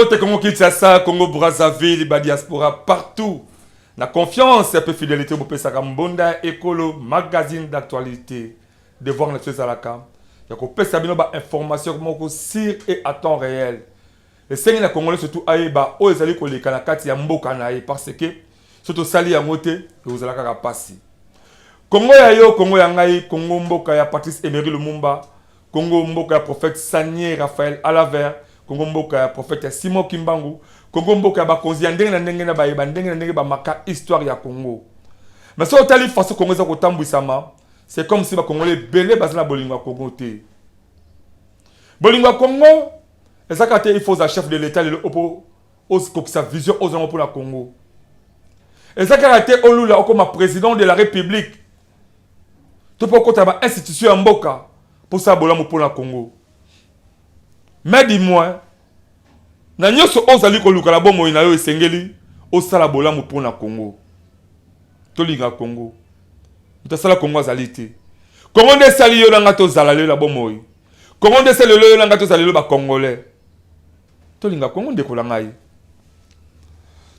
Mbote Congo Kinshasa, Congo Brazzaville, ba diaspora partout. Na confiance et fidélité bopesaka Mbonda Ekolo magazine d'actualité. Devoir na biso ezalaka ya kopesa bino ba information moko sur et à temps réel. Esengi na Congolais surtout ayeba oyo ezali koleka na kati ya mboka na ye parce que soki tosali yango te ekozala kaka pasi. Congo ya yo, Congo ya ngai, Congo mboka ya Patrice Emery Lumumba, Congo mboka ya prophète Sanier Raphaël Alaver, Congo mboka ya prophète Simon Kimbangu, Congo mboka ya bakonzi ya ndenge na ndenge na bayeba ndenge na ndenge bamaka histoire ya Congo. Mais soki otali façon Congo eza kotambwisama, c'est comme si ba Congolais ebele baza na bolingo ya Congo te. Bolingo ya Congo eza kaka te il faut ozala chef de l'État lelo opo okokisa vision ozango mpona Congo. Eza kaka te olula okoma président de la République to mpo okota ba institution ya mboka mposala bolamu mpona Congo. Mais du moins na nyonso oyo ozali koluka na bomoi na yo esengeli osala bolamu mpona Congo. Tolinga Congo. Moto asala Congo azali te. Congo nde esali yo na nga tozala lelo na bomoi. Congo nde esali lelo yo na nga tozala lelo ba Congolais. Tolinga Congo ndeko na ngai.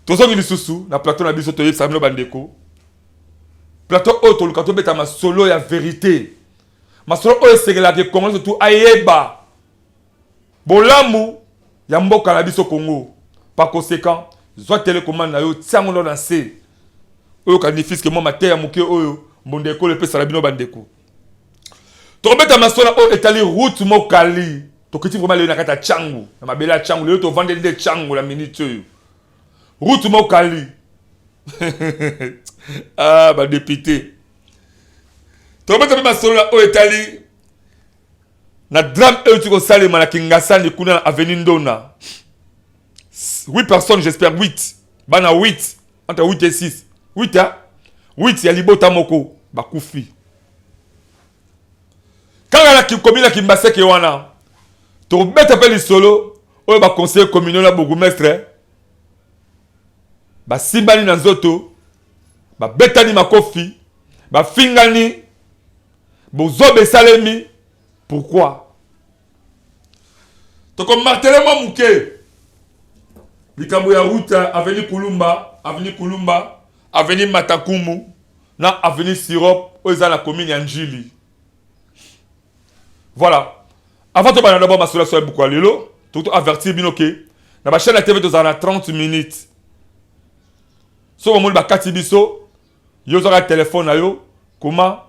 Tozongi lisusu na plateau na biso toyebisa bino bandeko. Plateau oyo toluka tobeta masolo ya verite. Masolo oyo esengelaka Congolais surtout ayeba bolamu ya mboka na biso Congo. Par conséquent, zwa télécommande na yo tia yango na se. Oyo kanifiske mwa mateya moke oyo mbonda ekolo epesala bino bandeko. Tokobeta masolo oyo etali route Mokali. Tokiti vraiment lelo na kati ya Tshangu, na mabele ya Tshangu. Lelo tovandeli nde Tshangu na minute oyo. Route Mokali. Ah, ba député. Tokobeta mpe masolo oyo etali na drame oyo euti kosalema na Kingasani kuna na avenue Ndona. 8 personnes, j'espère 8. Bana 8, entre 8 et 6. 8 hein? 8 ya libota moko bakufi. Kaka na commune ya Kimbaseke wana tokobeta mpe lisolo oyo ba conseiller communaux na bourgmestre basimbani na nzoto, babetani makofi, bafingani, bozoba esalemi. Pourquoi? Tokomartele mwa moke likambo ya route avenue Kulumba, avenue Kulumba, avenue Matakumu na avenue Sirop oyo eza na commune ya Njili. Voilà. Avant tobanda d'abord masolo ya buku ya lelo, tokoki avertir bino ke na ba chaîne ya TV tozala na 30 minutes. Soki omoni bakati biso, yo ozwaka telefone na yo, koma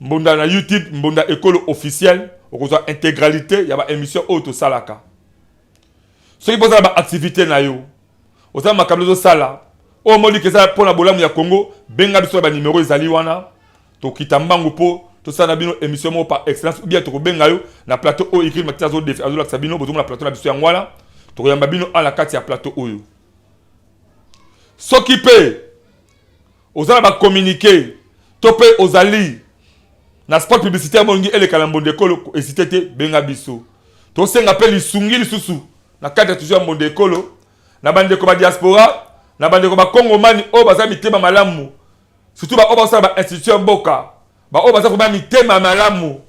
Mbonda na YouTube, Mbonda Ekolo officiel, okozwa intégralité ya ba émission oyo tosalaka. Soki mpo ozala ba activité na yo, oza makambo ozosala, oyo omoni ke eza mpona bolamu ya Congo, benga biso na ba numéro ezali wana, tokita mbangu mpo tosala na bino émission moko par excellence, ou bien tokobenga yo na plateau oyo Ikri Matita azolakisa bino, bozomona plateau na biso yango wana, tokoyamba bino awa na kati ya plateau oyo. Soki mpe oza na ba communiqué to mpe ozali na spot publicitaire molingi eleka na Mbonda Ekolo, hésite te, benga biso. Tosenga mpe lisungi lisusu na kati ya toujours ya Mbonda Ekolo na bandeko ba diaspora, na bandeko ba Kongomani oyo baza mitema malamu, surtout ba oyo bazosala ba institution ya mboka, ba oyo baza vraiment mitema malamu,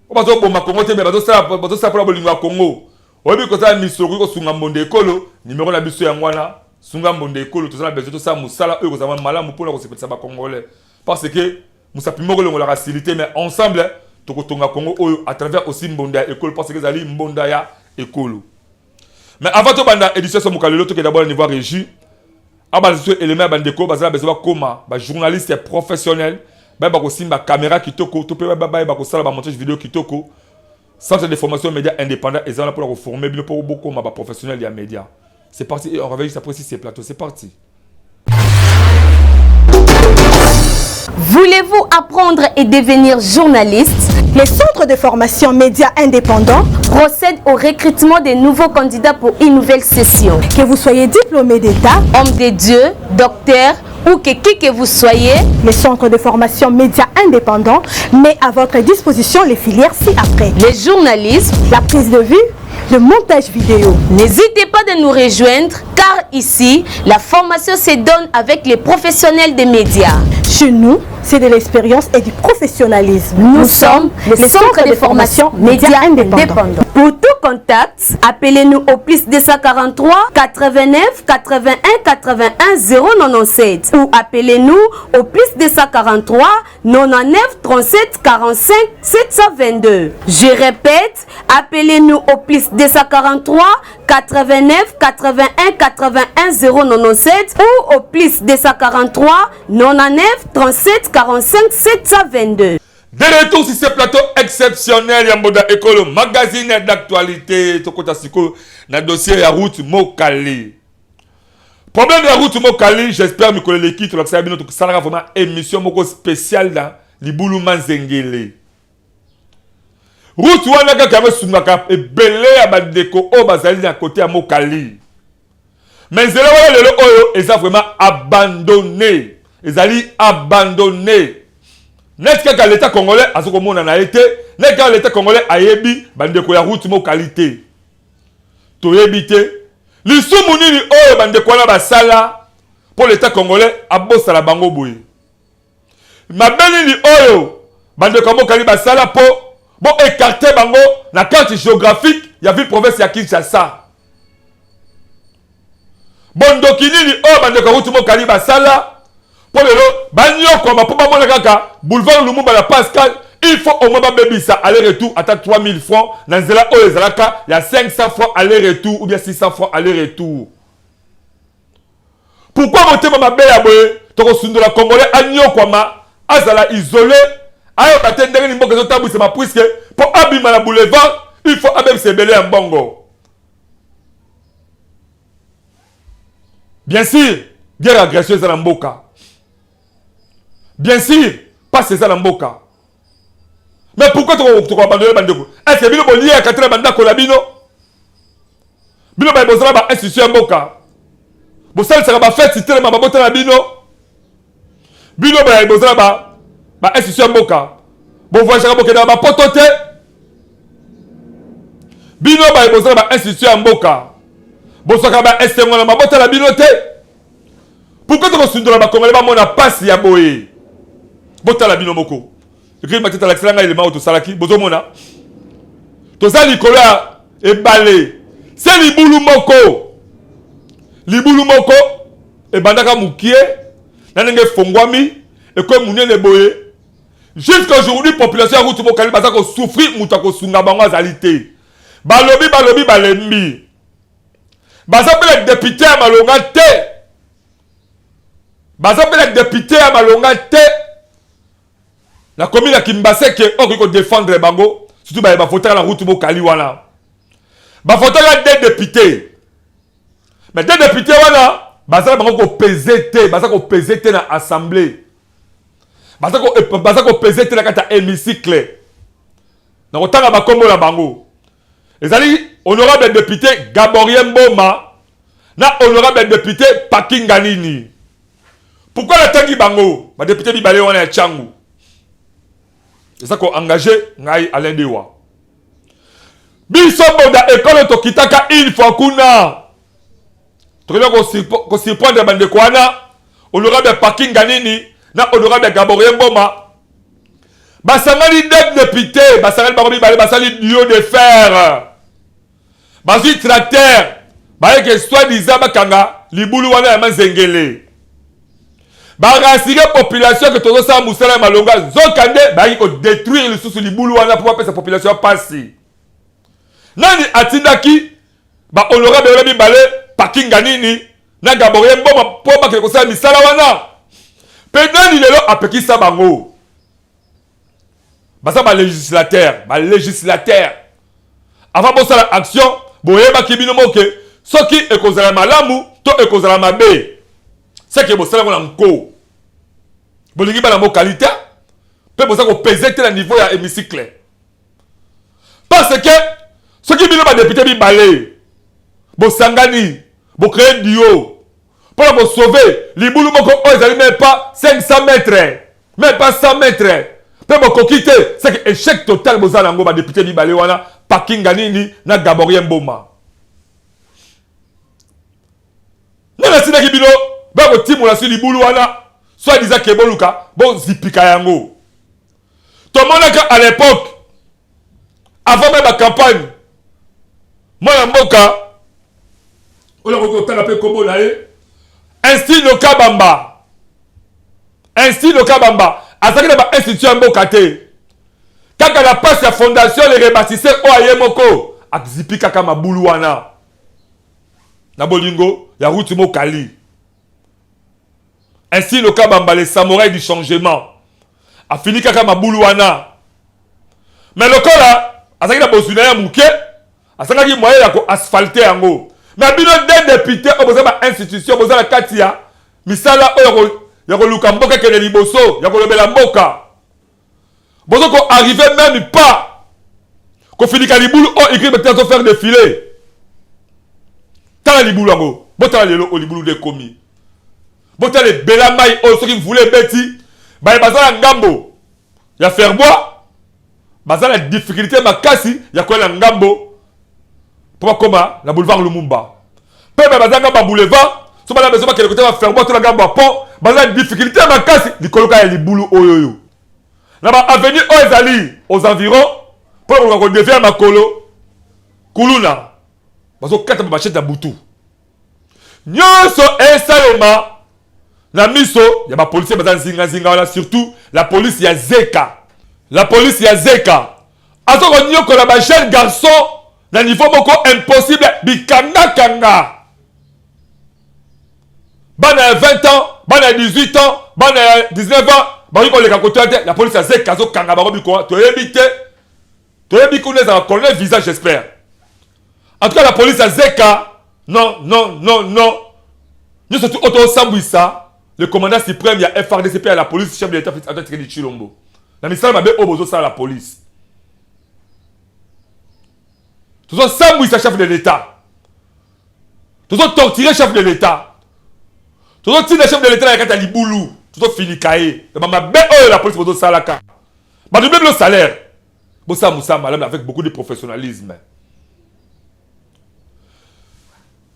oyo bazoboma Congo te, mais bazosala mpona bolingo ya Congo. Oyebi kozala misolo, okoki kosunga Mbonda Ekolo, numero na biso yango wana. Sunga Mbonda Ekolo, toza na besoin tosala mosala oyo kozala malamu mpona kosepelisa ba Congolais, parce que mosapi moko elongolaka sili te, mais ensemble tokotonga Congo oyo à travers aussi Mbonda ya Ekolo, parce que ezali Mbonda ya Ekolo. Mais avant tobanda édition so mokalo lelo, tokende d'abord na niveau ya régie. Abanda biso élément ya bandeko baza na besoin bakoma ba journaliste professionnel, bayeba kosimba caméra kitoko, to mpe bayeba kosala ba montage vidéo kitoko. Centre de formation média indépendant eza wana mpona koformer bino mpo bokoma ba professionnel ya média. C'est parti et on revient juste après ces plateaux. C'est parti. Voulez-vous apprendre et devenir journaliste? Les centres de formation médias indépendants procèdent au recrutement des nouveaux candidats pour une nouvelle session. Que vous soyez diplômé d'État, homme de Dieu, docteur ou que qui que vous soyez, les centres de formation médias indépendants met à votre disposition les filières ci-après. Le journalisme, la prise de vue, le montage vidéo. N'hésitez pas de nous rejoindre car ici, la formation se donne avec les professionnels des médias. Chez nous, c'est de l'expérience et du professionnalisme. Nous sommes le centre de formation médias indépendants. Pour tout contact, appelez-nous au plus 243 89 81 81 097 ou appelez-nous au plus 243 99 37 45 722. Je répète, appelez-nous au plus 243 89 81 81 097 ou au plus 243 99 37 45 722. De retour sur ce plateau exceptionnel ya Mboda Ekolo, magazine d'actualité, tokota sikoyo na dossier ya route Mokali. Problème ya route Mokali, j'espère mikolo eleki tolakisaka bino, tosalaka vraiment émission moko spéciale na libulu Manzengele. Route wana kaka yango esungaka ebele ya bandeko oyo bazali na kote ya Mokali. Mais nzela wana lelo oyo eza vraiment abandonné. Ezali abandonné. Neti kaka l'État congolais aza komona na ye te, neti kaka l'État congolais ayebi bandeko ya route Mokali te. Toyebi te lisumu nini oyo bandeko wana basala mpo l'État congolais abosala bango boye. Mabe nini oyo bandeko ya Mokali basala mpo bo écarter bango na carte géographique ya ville province ya Kinshasa. Bondoki nini oyo bandeko ya route Mokali basala mpo lelo banyokwama, mpo bamona kaka boulevard Lumumba na Pascal, il faut au moins babebisa aller retour ata 3000 francs na nzela oyo ezalaka ya 500 francs aller retour ou bien 600 francs aller retour. Pourquoi motema mabe ya boye? Tokosundola Congolais anyokwama, azala isolé, ayeba te ndenge nini mboka ezotambwisama, puisque mpo abima na boulevard, il faut abebisa ebele ya mbongo. Bien sûr, guerre agression eza na mboka, bien sûr passe eza na mboka, mais pourquoi tokoabandonner bandeko? Est ce que bino boliaka te na bandako na bino? Bino baye bozala ba institution ya mboka, bosalisaka bafeti telema babota na bino. Bino baye bozala ba institution ya mboka, bovoyageaka, bokendaka bapoto te. Bino baye bozala ba institution ya mboka, bozwaka ba esengo na mabota na bino te. Pourquoi tokosundola bakongole bamona pasi ya boye? Botala bino moko. Ekei matete alakisela ngai elema oyo tosalaki. Bozomona toza likolo ya ebale, se libulu moko, libulu moko ebandaka mokie na ndenge efongwami ekoyi monene boye. Jusqu'aujourd'hui, population ya route Mokali baza kosouffrir, moto akosunga bango azali te. Balobi, balobi, balembi. Baza mpe na député ya malonga te, baza mpe na député ya malonga te na commune ya Kimbaseke oyo okoki kodéfendre bango, surtout baye bavotaka na route Mokali wana. Bavotaka deux députés, mais deux députés wana baza na bango kopese te, baza kopese te na assemblée, baza kopese te na kati ya hémicycle. Na kotanga bakombo na bango, ezali honorable député Gaborien Mboma na honorable député Pakinga Nini. Pourquoi natangi bango, badéputé mibale wana ya Tshangu? Eza koengage ngai Alain Dewa. Biso Boda Ekolo tokitaka une fois kuna, tokoki kosurprendre bandeko wana, honorable Pakinga Nini na honorable Gaborien Mboma. Basangani, deux députés basangani, bango mibale basali duo de fer, bazwi tracteur, bayeke soi-disant bakanga libulu wana ya Manzengele. Barassurer population ke tozosala mosala ya malonga, nzoka nde bayaki kodétruire lisusu libulu wana mpo bapesa population ya pasi. Nani atindaki bahonorable wana mibale, Pakinga Nini na Gaborie Mboma, mpo bakende kosala misala wana? Mpe nani lelo apekisa bango? Baza balégislateur, balégislateur. Avant bosala action, boyebaki bino moke soki ekozala malamu to ekozala mabe. Seke bosala yango na nko, bolingi bana Mokali te, mpe boza kopese te na niveau ya hémicycle, parce que soki bino badéputé mibale bosangani, bocréer duo mpona kosauver libulu moko oyo ezali même pas 500 mètres, même pas 100 mètres, mpe bokoki te, c'est que échec total boza nango, badéputé mibale wana, Pakinga Nini na Gaborien Mboma. Nde nasindaki bino bakotimola si libulu wana? Soit disant ke boluka bozipika yango. Tomonaka à l'époque, avant même bacampagne, mwana mboka oyo akoki kotanga mpe nkombo na ye, Instino Kabamba. Instino Kabamba azalaki na bainstitution ya mboka te, kaka na mpasi ya Fondation Le Rebâtisseur oyo aye moko azipi kaka mabulu wana na bolingo ya route Mokali. Ainsi Kabamba, le samouraï du changement, afini kaka mabulu wana. Mais lokola azalaki na bozwi na ye moke, asalaki moyen ya koasphalter yango. Mais bino deux député oyo boza bainstitution, boza na kati ya misala oyo ya koluka mboka ekende liboso, ya kolobela mboka, bozo koarriver même pas kofinika libulu oyo ikri bete azofaire défiler. Tala libulu yango, botala lelo oyo libulu nde ekomi. Botala ebela mai oyo, soki mvula ebeti, baye baza na ngambo ya Ferbois baza na difficulté makasi ya koya na ngambo mpo bakóma na boulevard Lumumba. Mpe baye baza ngambo ya boulevard, so bana beso bakende kotema Ferbois to na ngambo ya pont, baza na difficulté makasi likolo kaka ya libulu oyo. Oyo na baavenue oyo ezali aux environs, mpo na koluka kodévier ya makolo, kuluna bazokata bamachete ya butu nyonso. Esalema na miso ya bapolisier baza nzingazinga wana, surtout la police ya Zeka. La police ya Zeka aza konyokola bajeune garçon na niveau moko impossible. Bikangakanga bana ya 20 ans, bana ya 18 ans, bana ya 19 ans, bakoki koleka kotoya te. La police ya Zeka azokanga bango bikoa. Toyebi te, toyebi kuna ezala colonel visa, j'espère. En tout cas, la police ya Zeka, non, non, non, non. Nyonso tu oyo tosambwisa le commandant suprême ya FARDC mpe ya la police, chef de l'État Félix Antoine Tshisekedi Tshilombo, na misala mabe oyo bozosala la police. Tozosambwisa chef de l'État, tozotorturer chef de l'État, tozotinda chef de l'État na kati ya libulu, tozofinika ye na bamabe oyo la police bozosalaka. Bato bino salaire, bosala mosala malamu avec beaucoup de professionnalisme.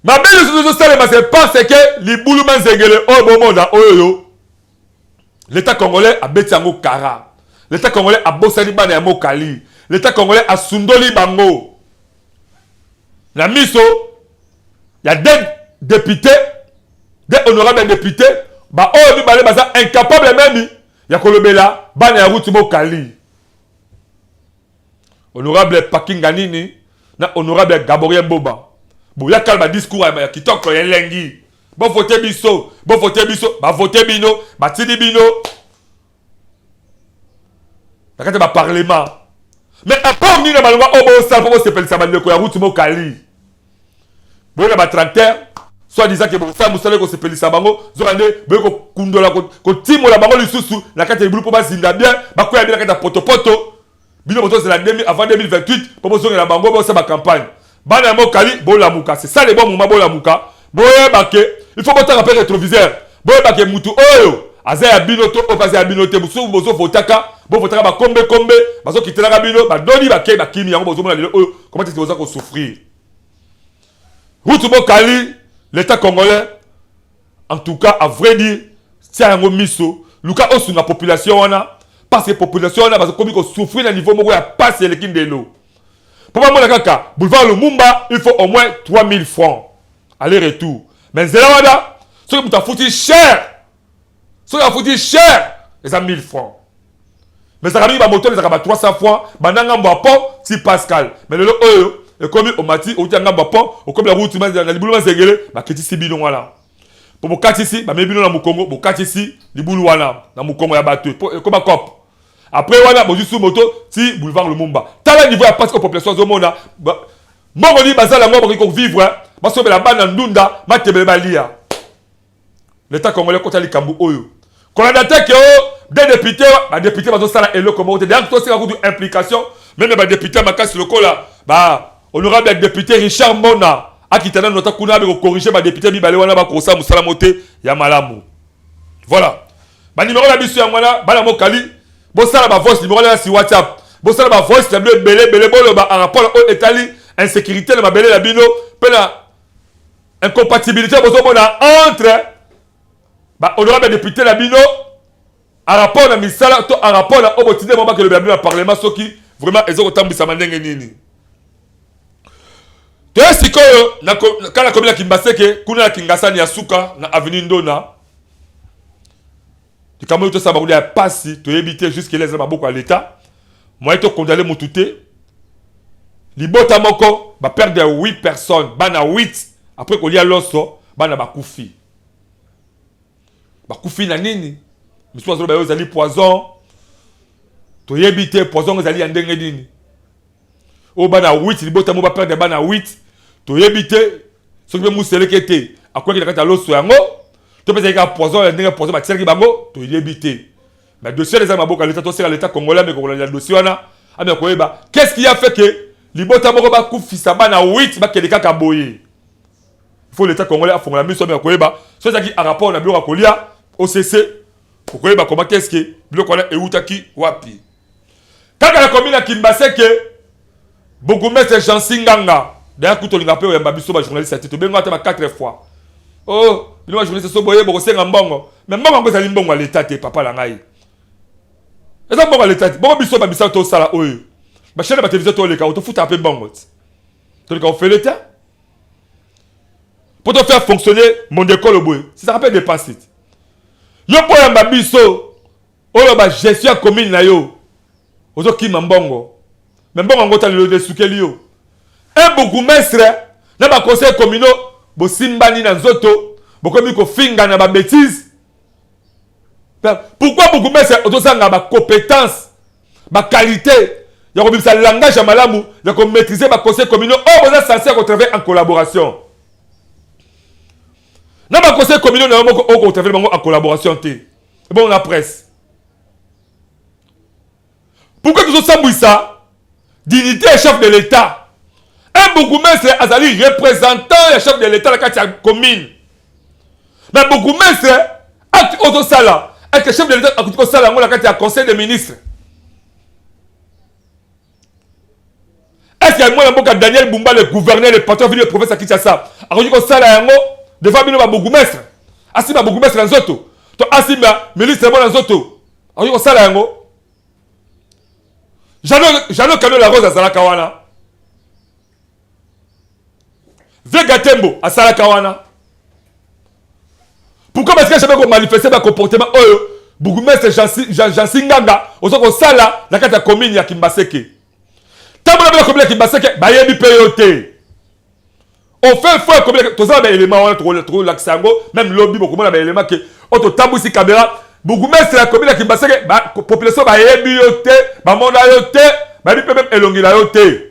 Mabe lisusu ezosalema, c'est parce que libulu manzengele oyo bomona oyo, l'État congolais abeti yango kara. L'État congolais abosani bana ya Mokali, l'État congolais asundoli bango na miso ya deux députés, deux honorables députés. Baoyo mibale baza incapable même ya kolobela bana ya route Mokali, honorable Pakinga nini na honorable Gaborien Boba. Boyakala badiscours ya kitoko ya elengi: bovote biso, bovote biso. Bavote bino, batindi bino na kati ya baparlement, mais apport nini na balonga oyo bosala mpo bosepelisa bandeko ya route Mokali? Boye na batracteur, soit disant ke bosala mosala ekosepelisa bango, zoka nde boye kokundola, kotimola bango lisusu na kati ya libulu mpo bazinda bien, bakwea bien na kati ya potopoto. Bino bozozela avant 2028 mpo bozongela bango, bosala bacampagne. Bana ya Mokali, bolamuka, c'est ça le bon moment. Bolamuka, boyeba ke il faut botanga mpe rétroviseur, boyeba ke mutu oyo aza ya bino to oyo aza ya bino te. Mosusu bozovotaka, bovotaka bakombekombe, bazokitelaka bino, badoni, bakei, bakimi yango. Bozomona lelo oyo comment est-ce boza kosouffrir route Mokali. L'État congolais, en tout cas, à vrai dire, tia yango miso, luka osunga population wana, parce que population wana bazokomi kosouffrir na niveau moko ya pasi eleki ndelo. Mpo bamona kaka boulevard Lumumba, il faut au moins 3000 francs aller retour. Mais nzela wana, soki moto afuti cher, soki afuti cher, eza 1000 francs. Mais ezalaka mingi bamoto, ezalaka ba 300 francs banda ngambo ya pont ti Pascal. Mais lelo oyo ekomi omati, outi ya ngambo ya pont, okomi na route na libulu Mazengele, baketisi bino wana mpo bokatisi, bamemi bino na mokongo, bokatisi libulu wana na mokongo ya bato, ekoma cope. Après wana bozwi su moto ti boulevard Lumumba. Tala niveau ya pasi oyo population azomona. Mbongo nini bazala yango bakoki kovivre, basobela bana ndunda, matebele balia? L'État congolais, kota likambo oyo. Kolanda te ke o des députés, badéputé bazosala eloko moko te. D'ailleurs, tosika kutu implication même badéputé makasi lokola ba honorable ya député Richard Mona akita nanu ata kuna, abe kocorriger badéputé mibale wana bakosala mosala mo te ya malamu. Voilà banimero na biso yango wana. Bana Mokali, bosala bavoice, numéro wana si WhatsApp, bosala bavoice na bino ebele ebele, boloba en rapport oyo etali insécurité na mabele na bino mpe na incompatibilité bozomona entre Ba honorable député na bino en rapport na misala to en rapport na oyo botindi bango bakelobela bino na parlement soki vraiment eza kotambwisama ndenge nini. Toye sikoyo na kala komi na Kimbaseke kuna na Kingasani ya suka na avenue Ndona. Likambo oyo tosala bango ya pasi toyebi te jusque là eza maboko ya l'État. Moyen to condamner mutu te. Libota moko ba perdre 8 personnes, bana 8 après kolia loso bana bakufi. Bakufi na nini? Misusu bazoloba yo ezali poison. Toyebi te poison ezali ya ndenge nini. Oyo bana 8 libota moko ba perdre bana 8 toyebi te soki mpe museleke te akwaki na kati ya loso yango to mpe ezalaki kaka poison ya ndenge poison batielaki bango toyebi te. Mais dossier eza maboko ya leta, toseka leta congolais ameka kolandela dossier wana, ameka koyeba qu'est-ce qui a fait que libota moko bakufisa bana 8 bakende kaka boye. Il faut leta congolais afongola miso ameka koyeba soki ezalaki en rapport na biloko ya kolia OCC okoyeba comment qu'est-ce que biloko wana eutaki wapi. Kaka na commune ya Kimbaseke, bourgmestre Jansi Nganga, d'ailleurs kutu olinga mpe oyamba biso ba journaliste te, tobenga ata ba 4 fois. Oh, bino ba journaliste so boye bokosenga mbongo, mais mbongo yango ezali mbongo ya l'État te, papa na ngai. Eza mbongo ya l'État te. Bongo biso ba misala tosala oyo. Ba chaîne ba télévision toleka, tofuta mpe mbongo te. Toleka ofele te. Pour te faire fonctionner mon école boye, ça rappelle dépense. Yo po yamba biso oyo ba gestion ya commune na yo ozokima mbongo mais mbongo yango tala lelo esukeli yo. Un bourgmestre na ba conseil communaux bosimbani na nzoto bokomi kofinga na ba bêtises. Pourquoi bourgmestre ozozanga ba compétences, ba qualité ya kobimisa langage ya malamu ya ko maîtriser ba conseils communaux oyo boza censé ya ko travailler en collaboration na ba conseils communaux na yo moko oyo ko travailler bango en collaboration te. Bon la presse. Pourquoi tozosambwisa dignité ya chef de l'État? Un bourgmestre azali représentant ya chef de l'État na kati ya commune. Mais bourgmestre acte oyo tozosala, est-ce que chef de l'État akoki kosala yango na kati ya conseil des ministres? Est-ce que mwana mboka Daniel Bumba, le gouverneur, le patron ville de province ya Kinshasa, akoki kosala yango devant bino ba bourgmestre? Asimba bourgmestre na nzoto to asimba ministre mwana nzoto, akoki kosala yango? Jeannot Kano la Rose azalaka wana, Vega Tembo asalaka wana. Pourquoi? Parce que jamais ko manifester ba comportement oyo bourgmestre Jansi Nganga ozo kosala na kati ya commune ya Kimbaseke. Tambola bela commune ya Kimbaseke bayebi pe yo te. Au fait faut commune tozala ba élément wana tokolakisa yango même lobby bokomona ba élément ke oyo totambwisi caméra bourgmestre ya commune ya Kimbaseke ba population bayebi yo te, bamona yo te, bayebi pe même elongi na yo te.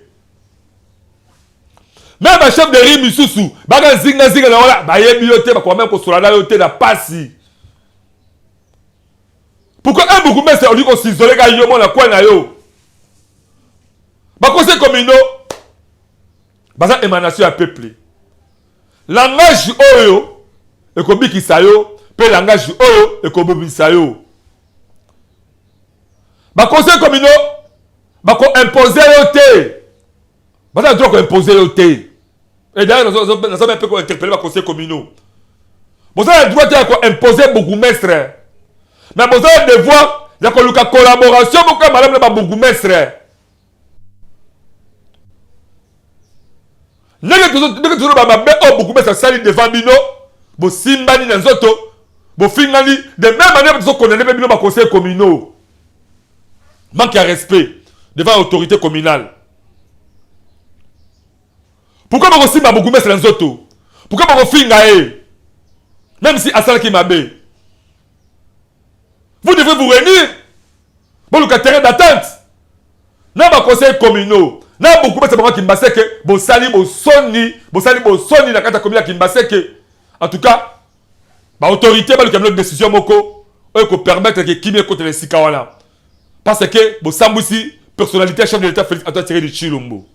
Même ba chef de rue misusu baka zinga zinga na wana bayebi yo te, bakoka même kosola na yo te na pasi. Pourquoi un bourgmestre olingi kosisole ka yo mona kwa na yo? Ba conseil communaux baza émanation ya peuple. Langage oyo ekobikisa yo pe langage oyo ekobomisa yo. Ba conseil communaux bako imposer yo te. Baza na droit ko imposer yo te. Et d'ailleurs, naza mpe ko interpeller ba conseils communaux. Boza na droit te ya ko imposer bourgmestre. Mais boza na devoir ya koluka collaboration moko ya malamu na ba bourgmestre. Ndenge tozoloba mabe oyo bourgmestre asali devant bino, bosimbani na nzoto, bofingani, de même manière tozo condamner mpe bino ba conseils communaux. Manque ya respect devant autorité communale. Pourquoi bokosimba bourgmestre na nzoto? Pourquoi bokofinga ye? Même si asalaki mabe. Vous devez vous réunir. Boluka terrain d'attente. Na ba conseils communaux, na bourgmestre bango Kimbaseke, bosali bosoni, bosali bosoni na kati ya commune ya Kimbaseke. En tout cas, ba autorité baluka bino décision moko oyo ko permettre que kimia ekota na esika wana. Parce que bosambwisi personnalité ya chef de l'État Félix Antoine Tshisekedi Tshilombo.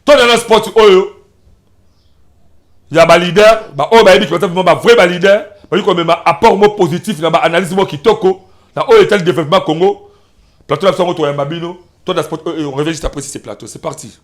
Tona na sport oyo ya ba leader, ba oyo bayebi ki ba vrai ba leader, bayebi komema apport mo positif na ba analyse mo kitoko na oyo etali développement Congo. Plateau na biso yango toyamba bino. Tona sport oyo, on revient juste après ce plateau. C'est parti.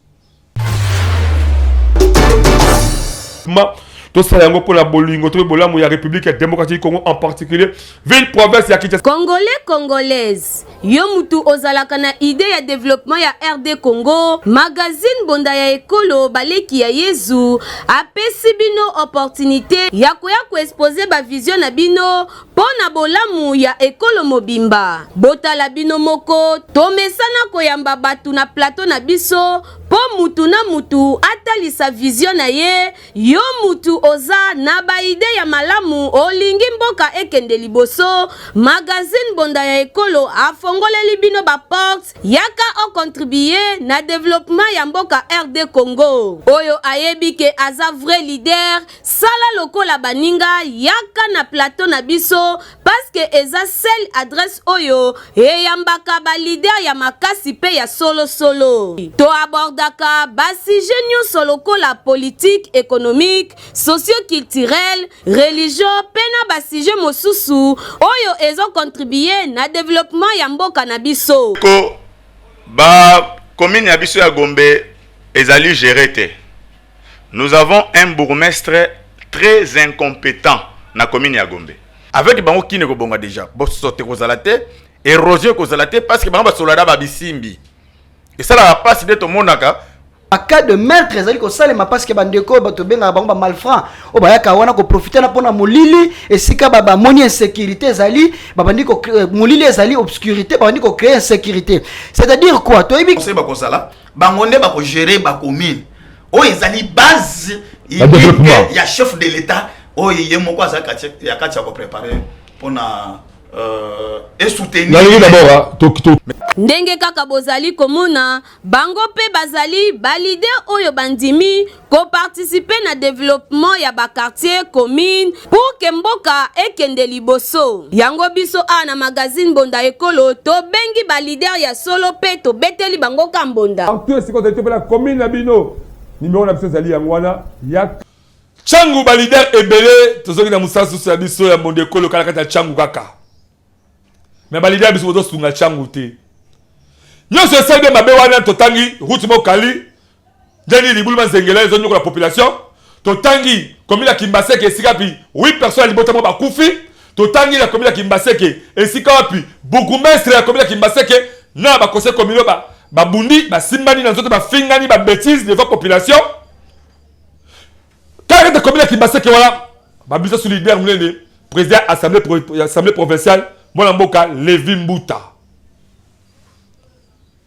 Ma Tosala yango mpo na bolingo to mpe bolamu ya République ya Démocratique du Congo, en particulier ville province ya Kinshasa. Congolais, Congolaise, yo mutu ozalaka na idee ya developpement ya RD Congo, magazine Mbonda ya Ekolo Baleki ya Yezu apesi bino opportunite ya koya ko exposer ba vision na bino mpo na bolamu ya ekolo mobimba. Botala bino moko, tomesana koyamba batu na plateau na biso mpo mutu na mutu atalisa vision na ye. Yo mutu oza na ba idee ya malamu, olingi mboka ekende liboso, magazine Mbonda ya Ekolo afongoleli bino ba portes, yaka o contribuer na developpement ya mboka RD Congo. Oyo ayebi ke aza vrai leader, sala lokola baninga, yaka na plateau na biso parce que eza seule adresse oyo eyambaka ba leader ya makasi pe ya solo solo. To abordaka ba sujet nionso lokola politique, economique, socio-culturel, religion pe na ba sujet mosusu oyo ezo contribuer na developpement ya mboka na biso. Ko ba commune ya biso ya Gombe ezali gere te. Nous avons un bourgmestre très incompetent na commune ya Gombe. Avec bango kin ekobonga dejà bosoto ekozala te erosion ekozala te parce que bango basolada ba bisimbi esalaka pasi nde tomonaka. Ba cas de meurtre ezali kosalema parce que bandeko oyo bato tobengaka bango ba malfrats oyo bayaka wana koprofite na mpona molili esika bamoni insécurité ezali babandi molili ezali obscurité babandi kocree insécurité, c'est-à-dire quoi toyebi bakozala bango nde bako gérer ba commune oyo ezali base unique ya chef de l'État oyo ye moko aza ya kati ya ko préparer mpona esoutenir. Nalingi d'abord to to. Ndenge kaka bozali komona, bango pe bazali ba leader oyo bandimi ko participer na developpement ya ba quartiers, communes pour que mboka ekende liboso. Yango biso awa na magazine Mbonda Ekolo tobengi ba leaders ya solo pe tobeteli bango ka mbonda. Partout esika ozali to pe na commune na bino, numero na biso ezali yango wana ya. Tshangu ba leader ebele tozongi na mosala susu ya biso ya Mbonda Ekolo kala kati ya Tshangu kaka. Mais ba leader biso bozo sunga Tshangu te. Nyonso esali be mabe wana totangi route mokali ndeni libulu mazengela ezo nyokola population. Totangi commune ya Kimbaseke esika pi 8 personnes ya libota moko bakufi. Totangi na commune ya Kimbaseke esika wapi bourgmestre ya commune ya Kimbaseke na ba conseil communaux ba babundi basimbani na nzoto bafingani ba bêtises devant population. Kaka ete commune ya Kimbaseke wana babisa su leader munene président assemblée provinciale mwana mboka Levi Mbuta.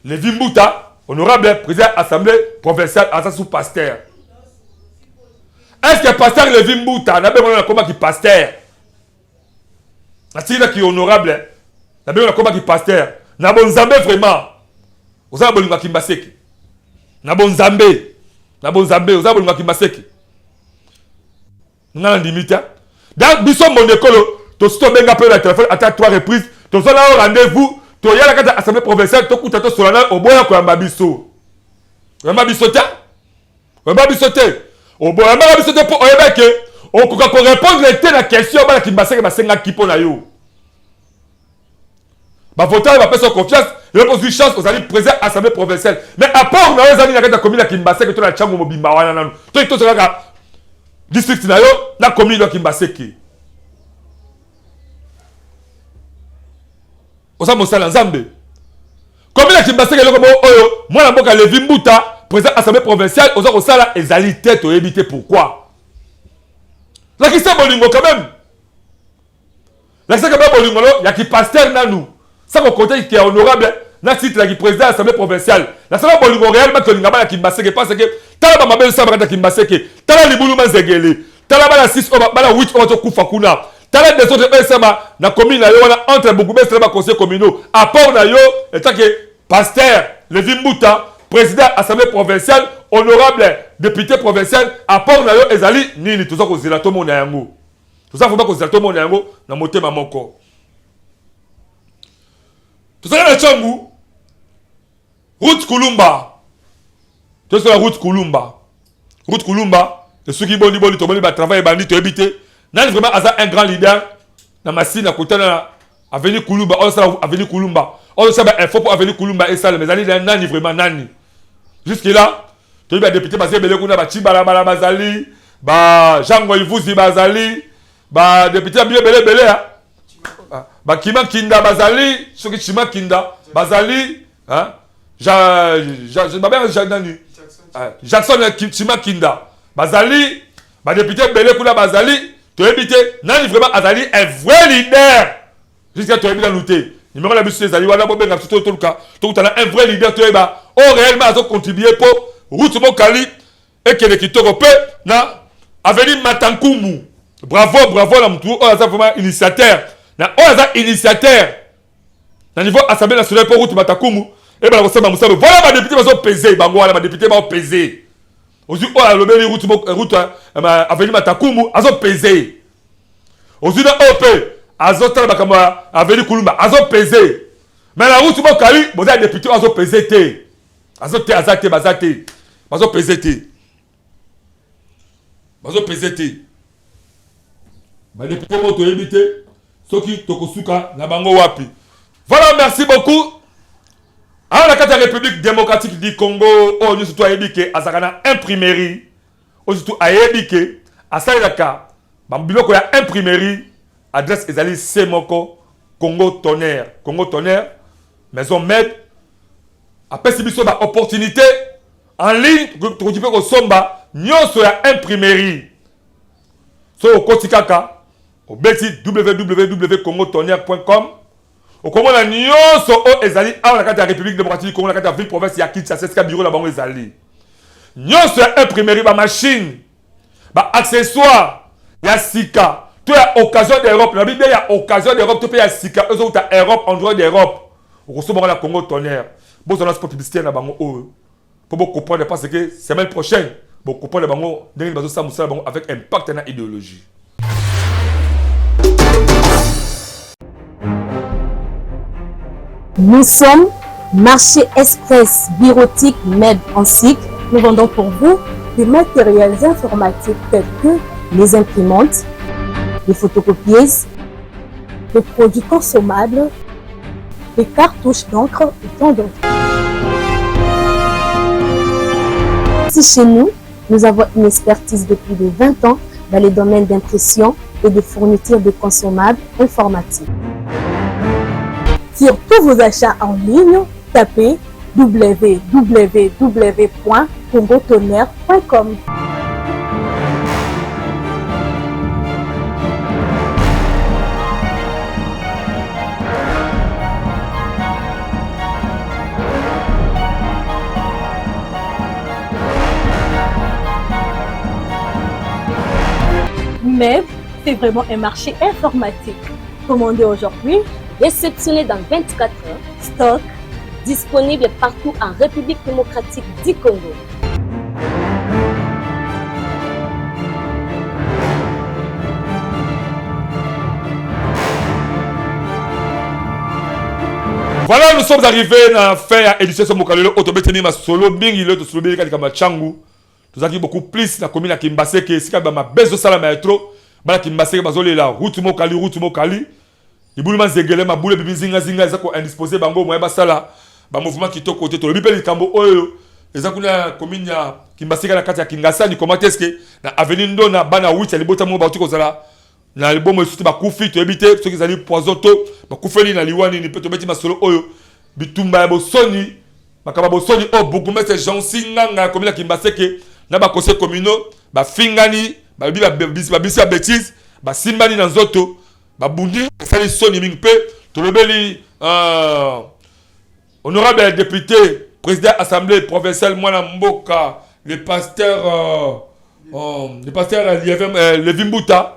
Levi Mbuta honorable président assemblée provinciale aza sous pasteur. Est-ce que pasteur Levi Mbuta na bengo na koma ki pasteur? Natiki na ki honorable na bengo na koma ki pasteur. Na bonzambe vraiment. Oza na bolingo ya Kimbaseke. Na bonzambe. Na bonzambe oza na bolingo ya Kimbaseke. Nga na ndimi te. Donc biso Mbonda Ekolo tosi tobenga pe na téléphone ata 3 reprises, tozwa na yo rendez-vous, toya na kati ya assemblée provinciale tokuta tosola na yo, oboya koyamba biso. Oyamba biso te. Oyamba biso te. Oboyambaka biso te mpo oyeba ke okoka ko répondre te na question bana Kimbaseke basengaki mpo na yo. Ba votants bapesa yo confiance, yo mpo ozwi chance ozali président assemblée provinciale. Mais apport na yo ezali na kati ya commune ya Kimbaseke to na Tshangu mobimba wana nanu. To tozo kaka district na yo na commune ya Kimbaseke. Oza mosala ya Nzambe. Commune ya Kimbaseke eloko moko oyo mwana mboka Levi Mbuta président assemblée provinciale oza kosala ezali te, toyebi te pourquoi. Lakisa bolingo quand même. Lakisa quand même bolingo no ya ki pasteur nanu. Sa ko compter ki honorable na titre ya ki président ya assemblée provinciale. Nasala bolingo réellement tolinga bana Kimbaseke parce que tala ba mabe osala kati ya Kimbaseke. Tala libulu mazengele. Tala bana 6 oyo bana 8 oyo bazokufa kuna. Tala desordre oyo esama na commune na yo wana entre bourgmestre na ba conseillers communaux. Apport na yo etant que pasteur Levi Mbuta, président assemblée provinciale, honorable député provincial, apport na yo ezali nini? Toza kozela tomona yango. Toza vraiment kozela tomona yango na motema moko. Tozali na Tshangu, route Kulumba. Tozola route Kulumba. Route Kulumba esuki boni boni tomoni ba travail ebandi toyebi te. Nani vraiment aza un grand leader na Masina kotana na avenue Kulumba, oyo sala avenue Kulumba. Oyo sala ba info pour avenue Kulumba esala mais ezali nani vraiment nani. Jusque là toyebi ba député baza ebele kuna ba Tshibalabala bazali. Ba Jean Ngoivuzi bazali, ba député ya bino ebele ebele ah. Ba Kima Kinda bazali, soki Chima Kinda bazali, hein? Jean Jean babenga Jean nani? Jackson Chima Kinda bazali, ba député ebele kuna bazali, toyebi te nani vraiment azali un vrai leader. Jusqu'à toyebi nanu te. Numéro na biso ezali wana, bobenga biso toluka tokutana un vrai leader toyeba oyo réellement azo contribuer po route Mokali ekende kitoko pe na avenue Matankumu. Bravo, bravo na mutu oyo aza vraiment initiateur. Na oyo aza initiateur na niveau Assemblée nationale po route Matakumu ebala kosala mosala. Voilà ba député bazo peser bango wana, ba député bao peser. Ozwi oyo alobeli route route avenue Matakumu azo peser. Ozwi na oyo pe azotala makambo ya avenue Kulumba azo peser. Mais na route Mokali boza député azo peser te. Azo te, aza te, baza te. Bazo peser te. Bazo peser te. Ba député moko toyebi te soki tokosuka na bango wapi. Voilà, merci beaucoup. Awa na kati ya République démocratique du Congo, oyo nyonso to ayebi ke azalaka na imprimerie, oyo surtout ayebi ke asalelaka ba biloko ya imprimerie, adresse ezali C moko Congo Tonnerre. Congo Tonnerre, Maison Med, apesi biso ba opportunité en ligne, tokoki mpe kosomba nyonso ya imprimerie. Soki okoti kaka obeti www.congotonnerre.com, okomona nyonso oyo ezali awa na kati ya République démocratique du Congo, na kati ya ville province ya Kinshasa, esika bureau na bango ezali. Nyonso ya imprimerie, ba machine, ba accessoires ya sika to ya occasion d'Europe, na bible ya occasion d'Europe to pe ya sika oyo ezowuta Europe, en droit d'Europe, okosomba yango na Congo Tonnerre. Bozala spot publicitaire na bango oyo po bo comprendre, parce que semaine prochaine bo comprendre bango ndenge bazosala mosala bango avec impact na idéologie. Nous sommes Marché Express Bureautique Med en cycle. Nous vendons pour vous des matériels informatiques tels que les imprimantes, les photocopieuses, des produits consommables, des cartouches d'encre et tant d'autres. Ici chez nous, nous avons une expertise de plus de 20 ans dans les domaines d'impression et de fourniture de consommables informatiques. Sur tous vos achats en ligne, tapez www.congotonnerre.com. Mais c'est vraiment un marché informatique. Commandez aujourd'hui, réceptionné dans 24 heures, stock disponible partout en République démocratique du Congo. Voilà, nous sommes arrivés na fin ya édition ya mokalo lelo oyo tobetemi masolo mingi lelo tosolobeli kaka likambo ya Tshangu. Tozalaki beaucoup plus na commune ya Kimbaseke esika ba mabe ezosalama ya trop. Bana Kimbaseke bazolela route Mokali, route Mokali. Libulu manzengele mabulu ebimi zinga zinga eza ko indisposer bango moyen basala ba mouvement kitoko te. Tolobi pe likambo oyo eza kuna ya commune ya Kimbaseke na kati ya Kingasani, comment est-ce que na avenue Ndona bana 8 ya libota moko bauti kozala na libomo lisusu te, bakufi toyebi te soki ezali poison to bakufeli na liwa nini. Mpe tobeti masolo oyo bitumba ya bosoni, makambo ya bosoni oyo bourgmestre Jean-Cy Nganga ya commune ya Kimbaseke na ba conseillers communaux bafingani, balobi babisi ya bêtise, basimbani na nzoto, babundi, esali soni mingi. Mpe tolobeli honorable député président assemblée provinciale mwana mboka le pasteur Levi Mbuta.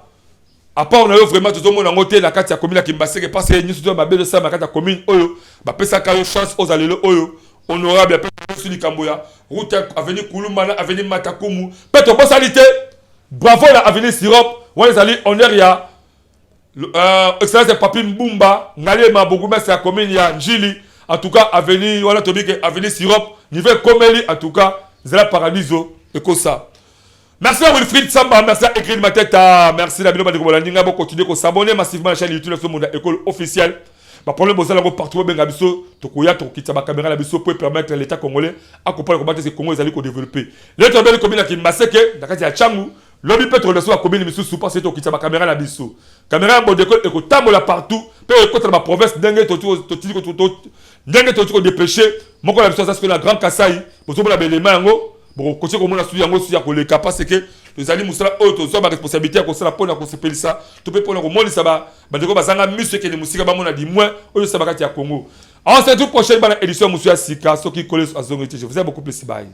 Apport na yo vraiment tozomona yango te na kati ya commune ya Kimbaseke, parce que nyonso to mabe ezosala na kati ya commune oyo bapesaka yo chance ozala lelo oyo honorable apesi likambo ya route ya avenue Kulumba na avenue Matakumu. Mpe tobosani te bravo na avenue Sirop wana ezali honneur ya excellence Papi Mbumba Ngalema bourgmestre ya commune ya Njili. En tout cas avenue wana tobi ke avenue Sirop niveau ekomeli, en tout cas nzela paradiso ekosa. Merci à Wilfried Samba, merci à Écrit Mateta, merci à Bino Bandeko Bolandinga, bo continuer ko s'abonner massivement à la chaîne YouTube de Monde École officielle. Ba problème bozala ngo partout benga biso, tokoya tokitsa ba caméra na biso pour permettre l'État congolais à comprendre comment est-ce que Congo ezali ko développer. Lelo tobeli commune ya Kimbaseke na kati ya Tshangu. Lobi mpe tokoleka bacommune misusu, parce que tokitisa bacaméra na biso. Caméra ya Bodeko ekotambola partout mpe ekota na baprovince, ndenge ndenge toti kodépêche moko na biso aza sikoyo na Grand Kasai. Bozomona belema yango, bokokotie komona susu yango susu ya koleka, parce que tozali mosala oyo tozwa baresponsabilité ya kosala mpona kosepelisa to mpe mpona komonisa bandeko bazanga miso ekende mosika, bamona du moins oyo osala kati ya Congo. En cette toute prochaine bana édition mosusu ya sika, soki koleso azongi te. Je vous aime beaucoup plus, bye.